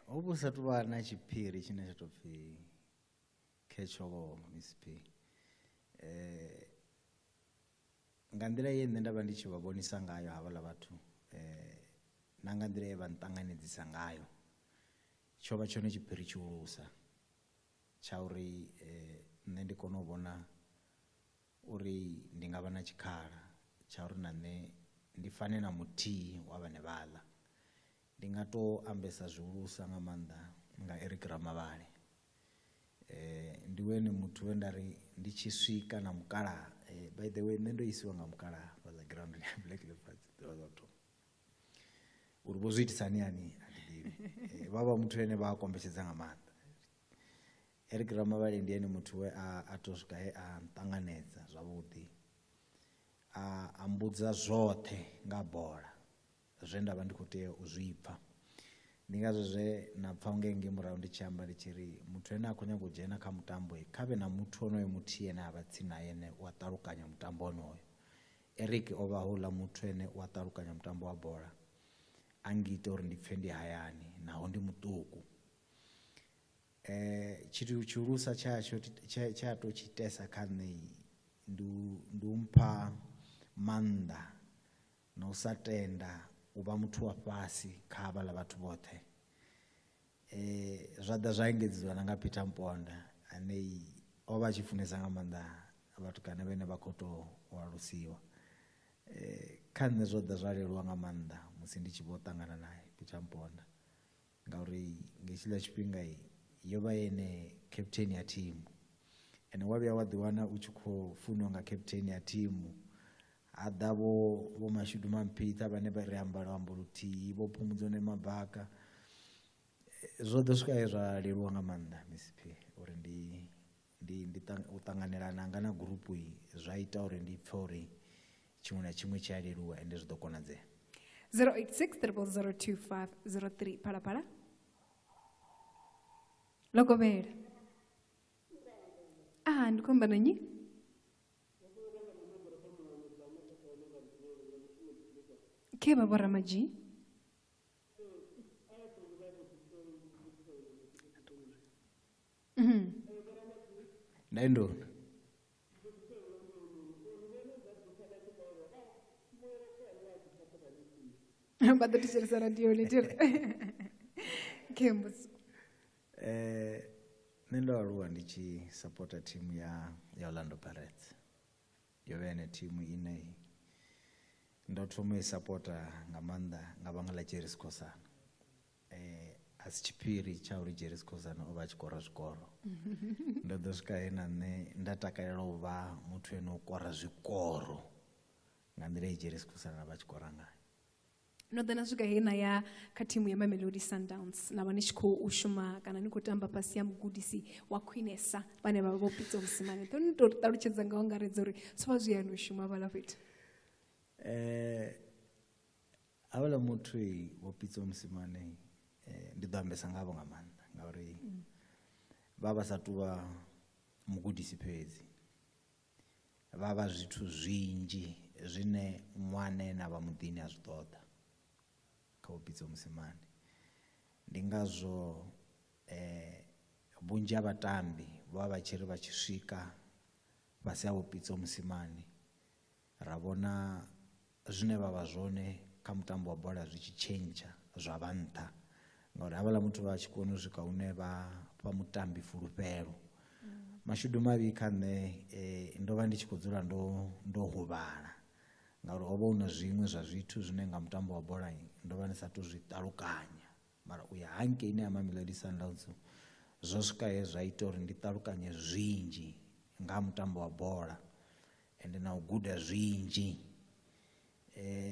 Ho vha hu sa tou vha na tshiphiri tshine tsha tou pfhi khetsho Miss P. Nga nḓila ye nṋe nda vha ndi tshi vha vhonisa ngayo havhaḽa vhathu, na nga nḓila ye vha nṱanganedzisa ngayo, tsho vha tshone tshiphiri tshihulusa tsha uri nṋe ndi kone u vhona uri ndi nga vha na tshikhala tsha uri na nṋe ndi fane na muthihi wa vhane vhaḽa. Ndi nga to ambesa zwihulusa nga maanḓa nga Eric Ramavhale. Ndi wene muthu we nda ri ndi tshi swika na mukalaha. By the way, nṋe ndo isiwa nga mukalaha fhaḽa ground ya Black Leopards ḓuvha ḽa u thoma. Uri vho zwi itisa hani hani a thi ḓivhi. Vha vha muthu ene vha a kombetshedza nga maanḓa. Eric Ramavhale ndi ene muthu we a to swika he a nṱanganedza zwavhuḓi, a mbudza zwoṱhe nga bola zwe nda vha ndi khou tea u zwi pfa. Ndi ngazwo zwe na pfa ngei murahu ndi tshi amba ndi tshi ri muthu ane a khou nyaga u dzhena kha mutambo, kha vhe na muthu onoyo muthihi ane a vha tsini na ene u a ṱalukanya mutambo onoyo. Eric o vha houḽa muthu ene u a ṱalukanya mutambo wa bola, a ngita uri ndi pfe ndi hayani naho ndi muṱuku. Tshithu tshihulusa tsha to tshi itesa kha nṋe ndi u mpha maanḓa na u sa tenda u vha muthu wa fhasi kha havhaḽa vhathu vhoṱhe. Zwa ḓa zwa engedziwa na nga Peter Mponda ane o vha a tshi funesa nga maanḓa vhatukana vhane vha khou tou alusiwa. Kha nṋe zwo ḓa zwa leluwa nga maanḓa musi ndi tshi vho ṱangana nae Peter Mponda, ngauri nga hetshiḽa tshifhinga yo vha ene captain ya thimu, ende wa vhuya wa ḓiwana u tshi khou funiwa nga captain ya thimu, ha ḓa vho Mashudu Mamphitha vhane vha ri amba luambo luthihi, vho Phumudzo Nemabaka. Zwo ḓo swika he zwa leluwa nga maanḓa Miss P uri ndi u ṱanganelana nga na gurupu zwa ita uri ndi pfe uri tshiṅwe na tshiṅwe tshi a leluwa ende zwi ḓo konadzea. 086 000 2503 Phalaphala. Logovhela. Ndi khou amba na nnyi? Khe vha Vho Ramadzhi. Nda ndona. Vha ḓo thetshelesa radio ni tshi ri. Khe mbudziso. Nṋe ndo aluwa ndi tshi supporta thimu ya Orlando Pirates. Yo vha ene thimu ine ndo thoma u i supporta nga maanḓa nga vhanga ḽa Jerry Skhosana. A si tshiphiri tsha uri Jerry Skhosana o vha a tshi kora zwikoro. Ndo ḓo swika he na nṋe nda takalela u vha muthu ane u kora zwikoro nga nḓila ye Jerry Skhosana vha tshi kora ngayo. No ḓa na swika he na ya kha thimu ya Mamelodi Sundowns na vha ni tshi khou shuma kana ni khou tamba fhasi ya mugudisi wa khwinesa vhane vha vha Vho Pitso Mosimane. Ḓo ni tou ṱalutshedza nga u angaredza uri zwo vha zwi hani u shuma hafhaḽa fhethu? Havhaḽa muthu Vho Pitso Mosimane, ndi ḓo ambesa ngavho nga maanḓa ngauri vha vha sa tou vha mugudisi fhedzi, vha vha zwithu zwinzhi zwine ṅwana ane a vha muḓini a zwi ṱoḓa kha Vho Pitso Mosimane. Ndi ngazwo vhunzhi ha vhatambi vha vha tshi ri vha tshi swika fhasi ha Vho Pitso Mosimane ra vhona zwine vha vha zwone kha mutambo wa bola zwi tshi tshentsha zwa vha nṱha, ngauri havhaḽa muthu vha tshi kona u swika hune vha fha mutambi fulufhelo. Mashudu mavhi kha nṋe, ndo vha ndi tshi khou dzula ndo huvhala. Ngauri ho vha hu na zwiṅwe zwa zwithu zwine nga mutambo wa bola ndo vha ndi sa tu zwi ṱalukanya, mara u ya hankeini ha Mamelodi Sundowns zwo swika he zwa ita uri ndi ṱalukanye zwinzhi nga ha mutambo wa bola ende na u guda zwinzhi.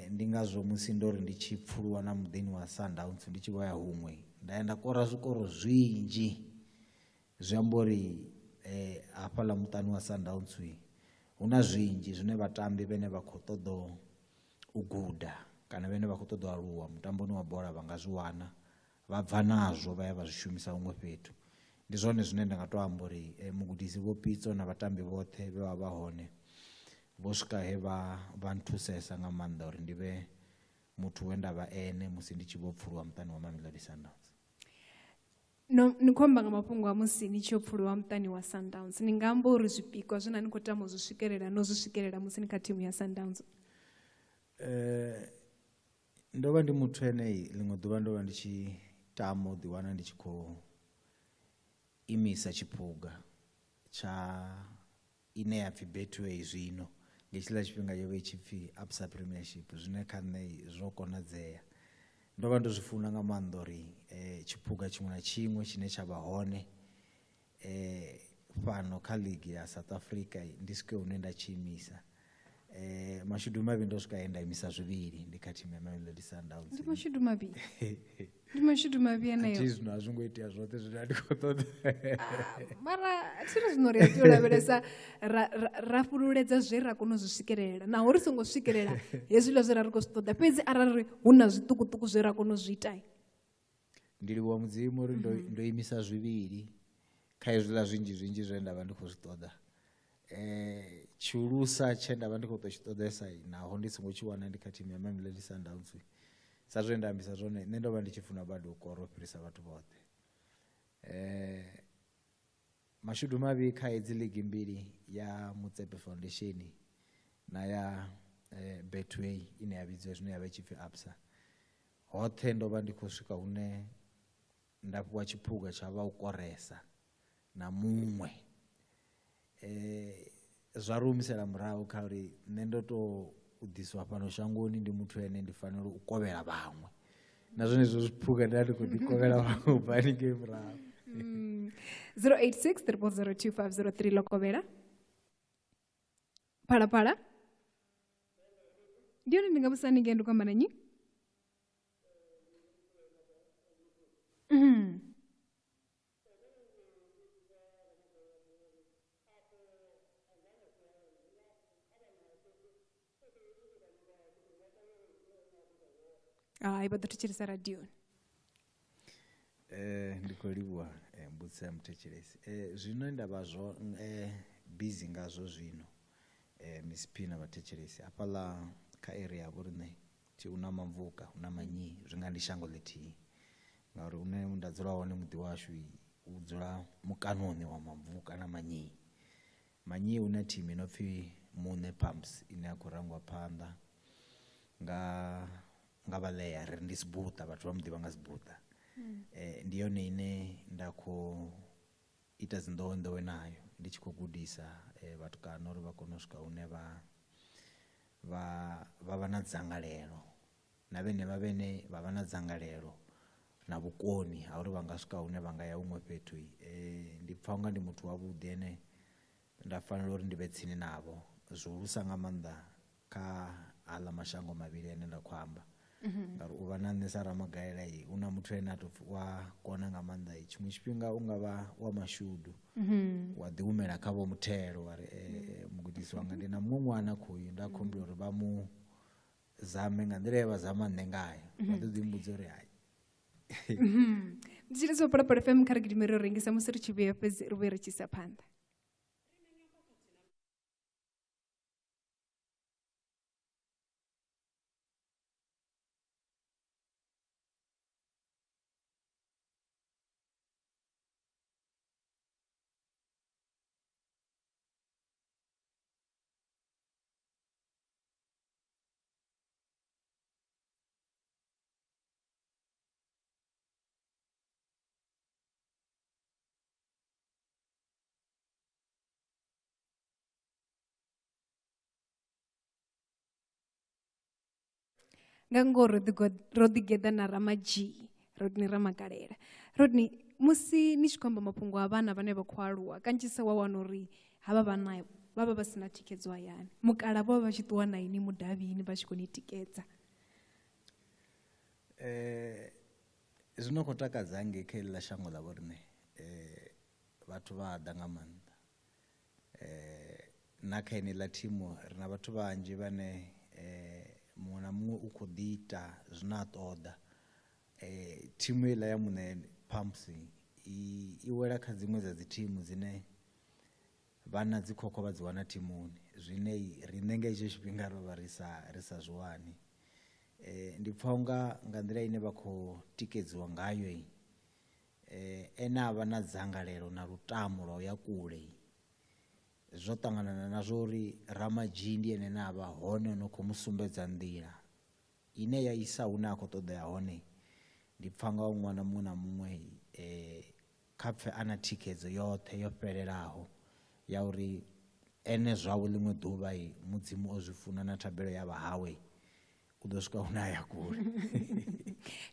Ndi ngazwo musi ndo ri ndi tshi pfuluwa na muḓini wa Sundowns ndi tshi vho ya huṅwe nda ya nda kora zwikoro zwinzhi. Zwi amba uri hafhaḽa muṱani wa Sundowns hu na zwinzhi zwine vhatambi vhane vha khou ṱoḓa u guda kana vhane vha khou ṱoḓa u aluwa mutamboni wa bola vha nga zwi wana, vha bva nazwo vha ya vha zwi shumisa huṅwe fhethu. Ndi zwone zwine nda nga to amba uri mugudisi Vho Pitso na vhatambi vhoṱhe vhe vha vha hone vho swika he vha nthusesa nga maanḓa uri ndi vhe muthu we nda vha ene musi ndi tshi vho pfuluwa muṱani wa Mamelodi Sundowns. No, ni khou amba nga mafhungo a musi ni tshi yo pfuluwa muṱani wa Sundowns, ni nga amba uri zwipikwa zwine ni khou tama u zwi swikelela no zwi swikelela musi ni kha thimu ya Sundowns? Ndo vha ndi muthu ene ḽiṅwe ḓuvha ndo vha ndi tshi tama u ḓiwana ndi tshi khou imisa tshiphuga tsha ine ya pfhi Betway zwino. Nga hetshiḽa tshifhinga yo vha i tshi pfhi Absa Premiership, zwine kha nṋe zwo konadzea. Ndo vha ndo zwi funa nga maanḓa uri tshiphuga tshiṅwe na tshiṅwe tshine tsha vha hone fhano kha league ya South Africa ndi swike hune nda tshi imisa. Mashudu mavhi ndo swika he nda imisa zwivhili ndi kha thimu ya Mamelodi Sundowns. Ndi mashudu mavhi. Ndi mashudu mavhi eneyo. Athi zwino a zwi ngo itea zwoṱhe zwine ndi khou ṱoḓa. Mara thi ri zwino ri a tea u lavhelesa ra fhululedza zwe ra kona u zwi swikelela, naho ri songo swikelela hezwiḽa zwe ra ri khou zwi ṱoḓa, fhedzi arali hu na zwiṱukuṱuku zwe ra kona u zwi ita. Ndi livhuwa Mudzimu uri ndo imisa zwivhili kha hezwiḽa zwinzhi zwinzhi zwe nda vha ndi khou zwi ṱoḓa. Tshihulusa tshe nda vha ndi khou ṱo tshi ṱoḓesa naho ndi songo tshi wana ndi kha thimu ya Mamelodi Sundowns, sa zwe nda ambisa zwone nṋe ndo vha ndi tshi funa badi u kora u fhirisa vhathu vhoṱhe. Mashudu mavhi kha hedzi league mbili ya Motsepe Foundation na ya Betway ine ya vhidziwa zwino ya vha i tshi pfhi Absa, hoṱhe ndo vha ndi khou swika hune nda fhiwa tshiphuga tsha vha u koresa na muṅwe. Zwa ri humisela murahu kha uri nṋe ndo to u ḓiswa fhano shangoni ndi muthu ene ndi fanela u kovhela vhaṅwe, na zwenezwo zwiphuga nda ndi khou ḓi kovhela vhaṅwe u bva haningei murahu. 086 000 2503 ḽo kovhela. Phalaphala. Ndi yone ndi nga vhusa haningei ndi khou amba na nnyi? Hai, vha ḓo thetshelesa radioni. Ndi khou livhuwa mbudziso ya muthetshelesi. Zwino nda vha zwo busy ngazwo zwino, Miss P na vhathetshelesi hafhaḽa kha area ya vho riṋe thi hu na Mamvuka, hu na Manyi, zwi nga ndi shango ḽithihi, ngauri hune nda dzula hone muḓi washu u dzula mukanoni wa Mamvuka na Manyi. Manyi hu na thimu ino pfhi Muṋe Pumps ine ya khou rangiwa phanḓa nga vhalea, ri ndi Sibuta, vhathu vha mu ḓivha nga Sibuta. Ndi yone ine nda khou ita dzi nḓowenḓowe nayo, ndi tshi khou gudisa vhatukana uri vha kone u swika hune vha vha na dzangalelo, na vhenevha vhene vha vha na dzangalelo na vhukoni ha uri vha nga swika hune vha nga ya huṅwe fhethu. Ndi pfha unga ndi muthu wavhuḓi ene nda fanela uri ndi vhe tsini navho, zwihulusa nga maanḓa kha aḽa mashango mavhili ane nda khou amba. Ngauri u vha na nṋe sa Ramagalela hu na muthu ane a to pfhi wa kona nga maanḓa. Tshiṅwe tshifhinga u nga vha wa mashudu, wa ḓi humela kha vho muthelo wa ri mugudisi wanga ndi na muṅwe ṅwana khoyu, nda khou humbula uri vha mu zame nga nḓila ye vha zama nṋe ngayo, vha ḓo ḓi mbudza uri hai. Ndi tshi livhuwa Phalaphala FM, kha ri gidime ri rengisa musi ri tshi vhuya, fhedzi ri vhuye ri tshi isa phanḓa. Nga ngoho ro ḓigeḓa na Ramadzhii, Rodney Ramagalela. Rodney, musi ni tshi khou amba mafhungo a vhana vhane vha khou aluwa, kanzhisa wa wana uri havha vhana vha vha vha si na thikhedzo hayani. Mukala vho vha vha tshi ṱuwa na ini mudavhini vha tshi khou ni tikedza. Zwino khou takadza ngei kha heḽi ḽa shango ḽa vho riṋe, vhathu vha ḓa nga maanḓa. Na kha heneiḽa thimu ri na vhathu vhanzhi vhane muṅwe na muṅwe u khou ḓi ita zwine a ṱoḓa. Thimu heiḽa ya muṋe Pumps i wela kha dziṅwe dza dzi thimu dzine vhana dzi khokho vha dzi wana thimuni, zwine riṋe nga hetsho tshifhinga ro vha ri sa zwi wani. Ndi pfha unga nga nḓila ine vha khou tikedziwa ngayo, ene a vha na dzangalelo na lutamo lwa u ya kule. Zwo ṱanganana na zwo uri Ramadzhii ndi ene ane a vha hone no khou mu sumbedza nḓila ine ya isa hune a khou ṱoḓea hone. Ndi pfha nga ṅwana muṅwe na muṅwe kha pfhe a na thikhedzo yoṱhe yo fhelelaho ya uri ene zwawe ḽiṅwe ḓuvha Mudzimu o zwi funa na thabelo ya vha hawe u ḓo swika hune a ya kule.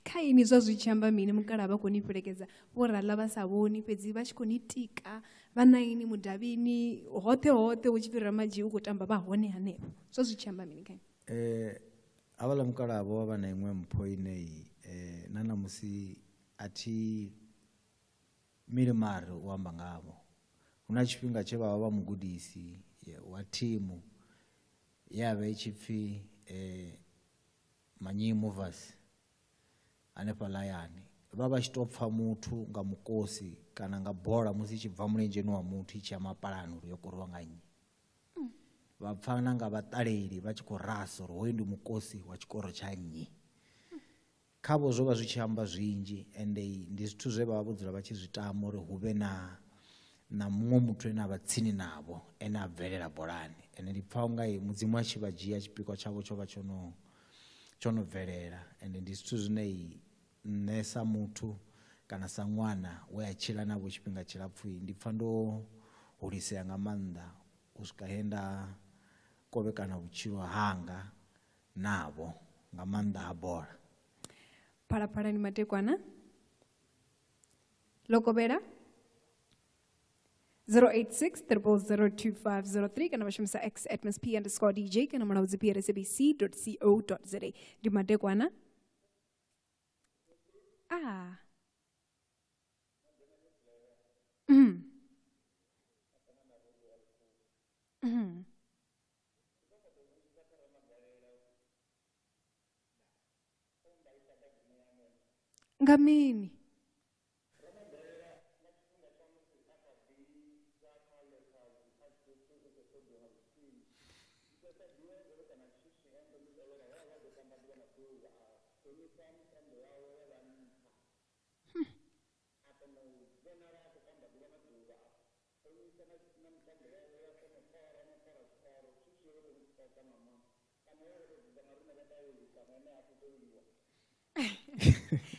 Kha ini zwa zwi tshi amba mini mukala vha khou ni fhelekedza vho raḽa vha sa vhoni fhedzi vha tshi khou ni tika vha na ini mudavhini hoṱhe hoṱhe hu tshi pfi Ramadzhii u khou tamba vha hone hanefho, zwa zwi tshi amba mini kha ini? Havhaḽa mukalaha vho vha na iṅwe mpho ine na ṋamusi a thi mili mari u amba ngavho. Hu na tshifhinga tshe vha vha vha mugudisi wa thimu ya vha i tshi pfhi Manyi Movers hanefhaḽa hayani. Vha vha tshi tou pfha muthu nga mukosi kana nga bola musi i tshi bva mulenzheni wa muthu i tshi ya mapalani uri yo koriwa nga nnyi. Vha pfha na nga vhaṱaleli vha tshi khou rasa uri hoyu ndi mukosi wa tshikoro tsha nnyi. Khavho zwo vha zwi tshi amba zwinzhi, ende ndi zwithu zwe vha vha vho dzula vha tshi zwi tama uri hu vhe na muṅwe muthu ane a vha tsini navho ene a bvelela bolani. Ende ndi pfha unga Mudzimu a tshi vha dzhia tshipikwa tshavho tsho vha tsho no bvelela. Ende ndi zwithu zwine nṋe sa muthu kana sa ṅwana we a tshila navho tshifhinga tshilapfhu ndi pfha ndo hulisea nga maanḓa u swika he nda kovhekana vhutshilo hanga navho nga maanḓa ha bola. Phalaphala ni matekwana Lokovhela 086 0002503 kana vha shumisa x at msp underscore dj kana mulaudzi p at sabc.co.za. Ndi madekwana. Nga mini?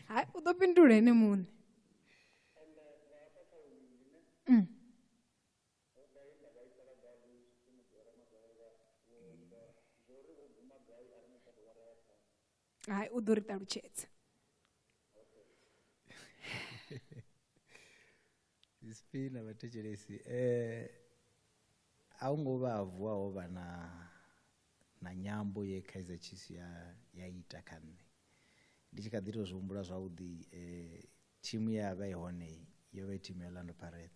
Hai, u ḓo fhindula ene muṋe. Hai, u ḓo ri ṱalutshedza. Spina vhathetshelesi, a hu ngo vha vuwa ho vha na nyambo ye Kaizer Chiefs ya ita kha nṋe. Ndi tshi kha ḓi tou zwi humbula zwavhuḓi, thimu ye ya vha i hone yo vha i thimu ya Orlando Pirates.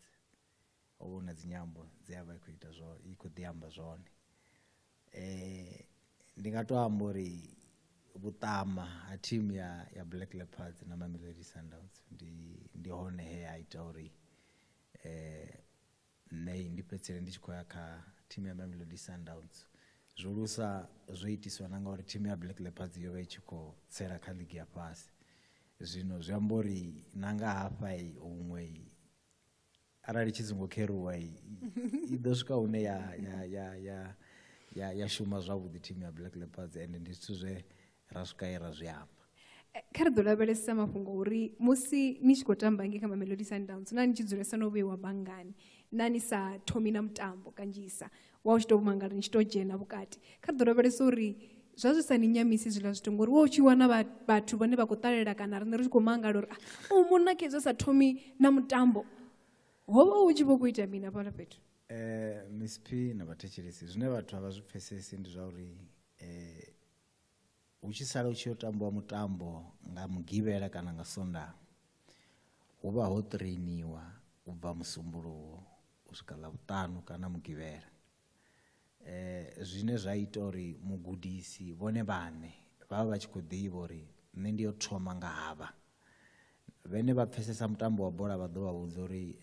Ho vha hu na dzi nyambo dze ya vha i khou ita zwo i khou ḓi amba zwone. Ndi nga to amba uri vhuṱama ha thimu ya Black Leopards na Mamelodi Sundowns ndi hone he ha ita uri nṋe ndi fhedzisele ndi tshi khou ya kha thimu ya Mamelodi Sundowns. Zwihulusa zwo itiswa na ngauri thimu ya Black Leopards yo vha i tshi khou tsela kha ligi ya fhasi. Zwino zwi amba uri na nga hafha huṅwe arali tshi songo kheruwa i ḓo swika hune ya shuma zwavhuḓi thimu ya Black Leopards, ende ndi zwithu zwe ra swika he ra zwi amba. Kha ri ḓo lavhelesa mafhungo uri musi ni tshi khou tamba ngei kha Mamelodi Sundowns na ni tshi dzulesa no vheiwa banngani, na ni sa thomi na mutambo kanzhisa wa u tshi tou mangala ni tshi tou dzhena vhukati. Kha ri ḓo lavhelesa uri Zwa zwi sa ni nyamisi zwiḽa zwithu ngori wo tshi wana vhathu vhane vha khou ṱalela kana riṋe ri tshi khou mangala uri u munna khezwo sa thomi na mutambo. Ho vha hu tshi vho khou ita mini hafhaḽa fhethu? Miss P na vhathetshelesi, zwine vhathu a vha zwi pfesesi ndi zwa uri hu tshi sala hu tshi yo tambiwa mutambo nga mugivhela kana nga Sondaha, hu vha ho trainiwa u bva musumbuluwo u swika Ḽavhuṱanu kana mugivhela. Zwine zwa ita uri mugudisi vhone vhaṋe vha vha tshi khou ḓivha uri nṋe ndi yo thoma nga havha. Vhene vha pfesesa mutambo wa bola vha ḓo vha vhudza uri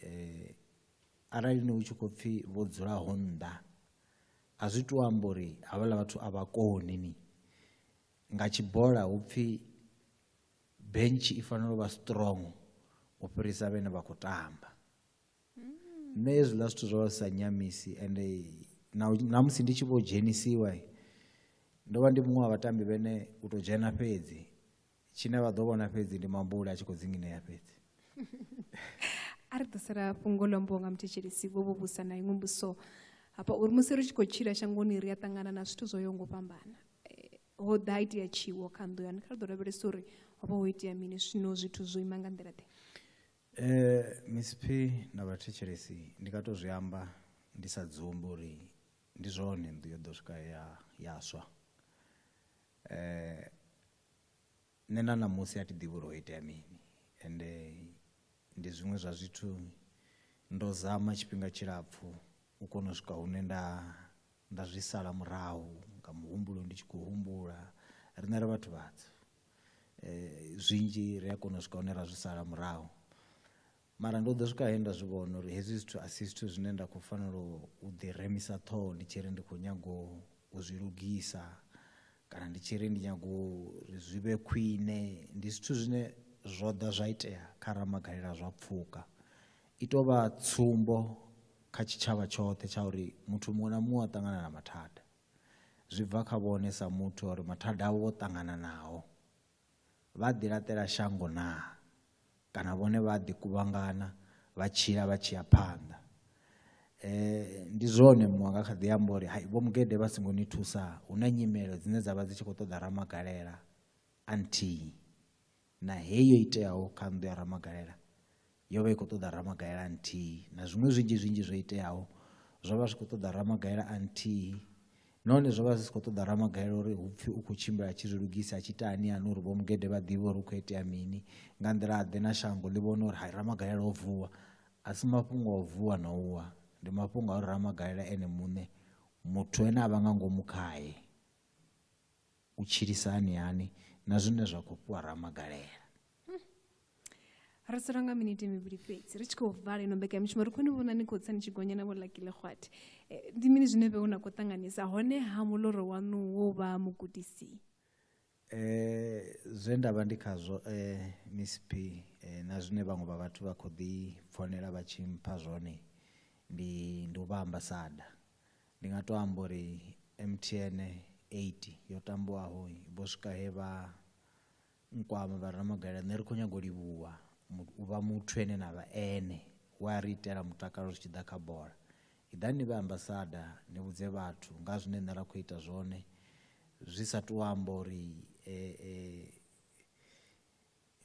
arali ni hu tshi khou pfhi vho dzulaho nnḓa, a zwi tu amba uri havhaḽa vhathu a vha koni ni. Nga tshibola hu pfhi bench i fanela u vha strong u fhirisa vhene vha khou tamba. Nṋe hezwiḽa zwithu zwo vha zwi sa nyamisi, ende na musi ndi tshi vho dzhenisiwa ndo vha ndi muṅwe wa vhatambi vhene u tou dzhena fhedzi, tshine vha ḓo vhona fhedzi ndi mambule a tshi khou dzinginyea fhedzi. A ri ḓo sala fhungo ḽo ambiwa nga muthetshelesi vho vho vhusa na iṅwe mbudziso hafha uri musi ri tshi khou tshila shangoni ri a ṱangana na zwithu zwo yaho nga u fhambana. Ho ḓa itea tshiwo kha nnḓu yanu, kha ri ḓo lavhelesa uri ho vha ho itea mini, zwino zwithu zwo ima nga nḓila ḓe? Miss P na vhathetshelesi, ndi nga to zwi amba ndi sa dzumbi uri ndi zwone nnḓu yo ḓo swika ya swa. Nṋe na ṋamusi a thi ḓivhi uri ho itea mini, ende ndi zwiṅwe zwa zwithu ndo zama tshifhinga tshilapfhu u kona u swika hune nda zwi sala murahu nga muhumbulo, ndi tshi khou humbula riṋe ri vhathu vhathu, zwinzhi ri a kona u swika hune ra zwi sala murahu. Mara ndo ḓo swika he nda zwi vhona uri hezwi zwithu a si zwithu zwine nda khou fanela u ḓi remisa ṱhoho ndi tshi ri ndi khou nyaga u zwi lugisa kana ndi tshi ri ndi nyaga uri zwi vhe khwine. Ndi zwithu zwine zwo ḓa zwa itea kha Ramagalela zwa pfhuka. I tou vha tsumbo kha tshitshavha tshoṱhe tsha uri muthu muṅwe na muṅwe a ṱangana na mathada. Zwi bva kha vhone sa muthu uri mathada avho vho ṱangana nao vha ḓi laṱela shango naa, kana vhone vha ḓi kuvhangana vha tshila vha tshi ya phanḓa. Ndi zwone muṅwe anga kha ḓi amba uri hai vho Mugede vha songo ni thusa, hu na nyimele dzine dza vha dzi tshi khou ṱoḓa Ramagalela a nthihi, na heyo iteaho kha nnḓu ya Ramagalela yo vha i khou ṱoḓa Ramagalela a nthihi, na zwiṅwe zwinzhi zwinzhi zwo iteaho zwo vha zwi khou ṱoḓa Ramagalela a nthihi. Nahone zwo vha zwi si khou ṱoḓa Ramagalela uri hu pfhi u khou tshimbila a tshi zwi lugisa a tshi ita hani hani uri vho Mugede vha ḓivhe uri hu khou itea mini, nga nḓila ḓe na shango ḽi vhone uri hai Ramagalela o vuwa. A si mafhungo a u vuwa na u wa, ndi mafhungo a uri Ramagalela ene muṋe muthu ene a vha nga ngomu khae u tshilisa hani hani na zwine zwa khou fhiwa Ramagalela. Ri sala nga miniti mivhili fhedzi ri tshi khou vala ino mbekanyamushumo, ri khou ni vhona ni khou tsa ni tshi gonya na vho Lucky Lekgwathi. Ndi mini zwine vhe na khou ṱanganisa hone ha muloro waṋu wo vha mugudisi? Zwe nda vha ndi khazwo Miss P, na zwine vhaṅwe vha vhathu vha khou ḓi founela vha tshi mpha zwone ndi u vha ambasada. Ndi nga to amba uri MTN 8 yo tambiwaho vho swika he vha nkwama vha Ramagalela, nṋe ri khou nyaga u livhuwa u vha muthu ene na vha ene wa ri itela mutakalo zwi tshi ḓa kha bola. Iḓani ni vhe ambasada ni vhudze vhathu nga zwine nṋe ra khou ita zwone, zwi sa tu amba uri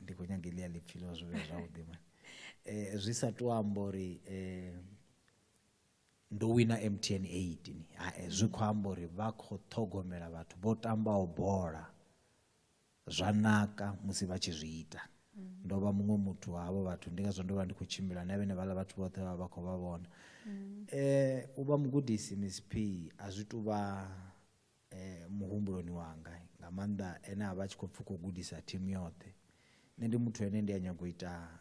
ndi khou nyaga eḽia ḽipfhi ḽo zwi vhe zwavhuḓi mani. Zwi sa tu amba uri ndo wina MTN 8 ni. Zwi khou amba uri vha khou ṱhogomela vhathu vho tambaho bola zwa naka musi vha tshi zwi ita. Ndo vha muṅwe muthu wa havho vhathu, ndi ngazwo ndo vha ndi khou tshimbila na vhene vhaḽa vhathu vhoṱhe vha vha khou vha vhona. U vha mugudisi Miss P a zwi tu vha muhumbuloni wanga nga maanḓa ene a vha tshi khou pfhi khou gudisa thimu yoṱhe. Nṋe ndi muthu ene ndi a nyaga u ita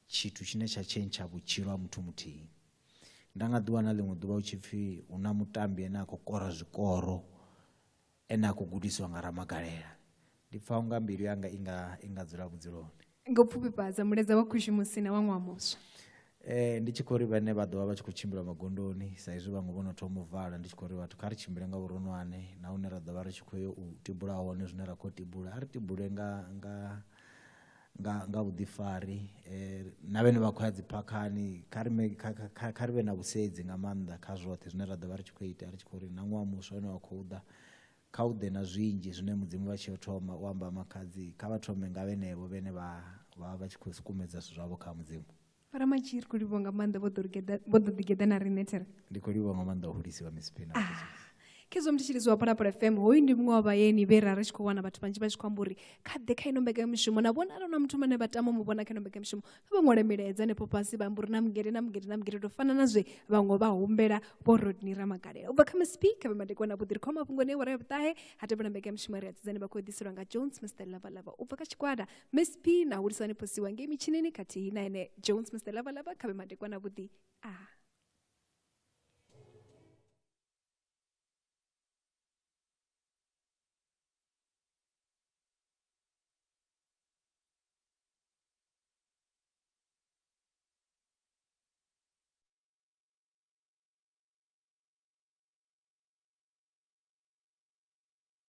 tshithu tshine tsha tshentsha vhutshilo ha muthu muthihi. Nda nga ḓi wana ḽiṅwe ḓuvha hu tshi pfhi hu na mutambi ene a khou kora zwikoro ene a khou gudisiwa nga Ramagalela, ndi pfha unga mbilu yanga i nga dzula vhudzuloni. Nga u pfufhifhadza mulaedza wa khushumusi na wa ṅwaha muswa. Ndi tshi khou ri vhane vha ḓovha vha tshi khou tshimbila magondoni sa izwi vhaṅwe vho no thoma u vala, ndi tshi khou ri vhathu kha ri tshimbile nga vhuronwane na hune ra ḓovha ri tshi khou yo u tibula hone zwine ra khou tibula, a ri tibule nga vhuḓifari. Na vhane vha khou ya dzi phakhani kha ri vhe na vhusedzi nga maanḓa kha zwoṱhe zwine ra ḓovha ri tshi khou ita, ri tshi khou ri na ṅwaha muswa une wa khou ḓa Kha u ḓe na zwinzhi zwine Mudzimu vha tshi yo thoma u amba makhadzi, kha vha thome nga vhenevho vhene vha vha tshi khou sukumedza zwithu zwavho kha Mudzimu. Ramatshi, ri khou livhuwa nga maanḓa, vho ḓo ḓigeḓa na riṋe there. Ndi khou livhuwa nga maanḓa u hulisiwa Miss P na. Khezwo muthetshelesi wa Phalaphala FM, hoyu ndi muṅwe wa vhaeni vhe ra ri tshi khou wana vhathu vhanzhi vha tshi khou amba uri kha ḓe kha ino mbekanyamushumo. Na vhona arali na muthu ane vha tama u mu vhona kha ino mbekanyamushumo, kha vha ṅwale milaedza hanefho fhasi vha amba uri na mugede na mugede na mugede, to fana na zwe vhaṅwe vha humbela vho Rodney Ramagalela. U bva kha Miss P, kha vhe madekwana avhuḓi. Ri khou mafhungoni awara ya vhuṱahe, ha tevhela mbekanyamushumo ri a dzudzanya vha khou ḓiselwa nga Jones Mr Lava Lava. U bva kha tshigwada Miss P na Hulisani Phosiwa ngei mitshinini khathihi na ene Jones Mr Lava Lava, kha vhe madekwana avhuḓi. Ah.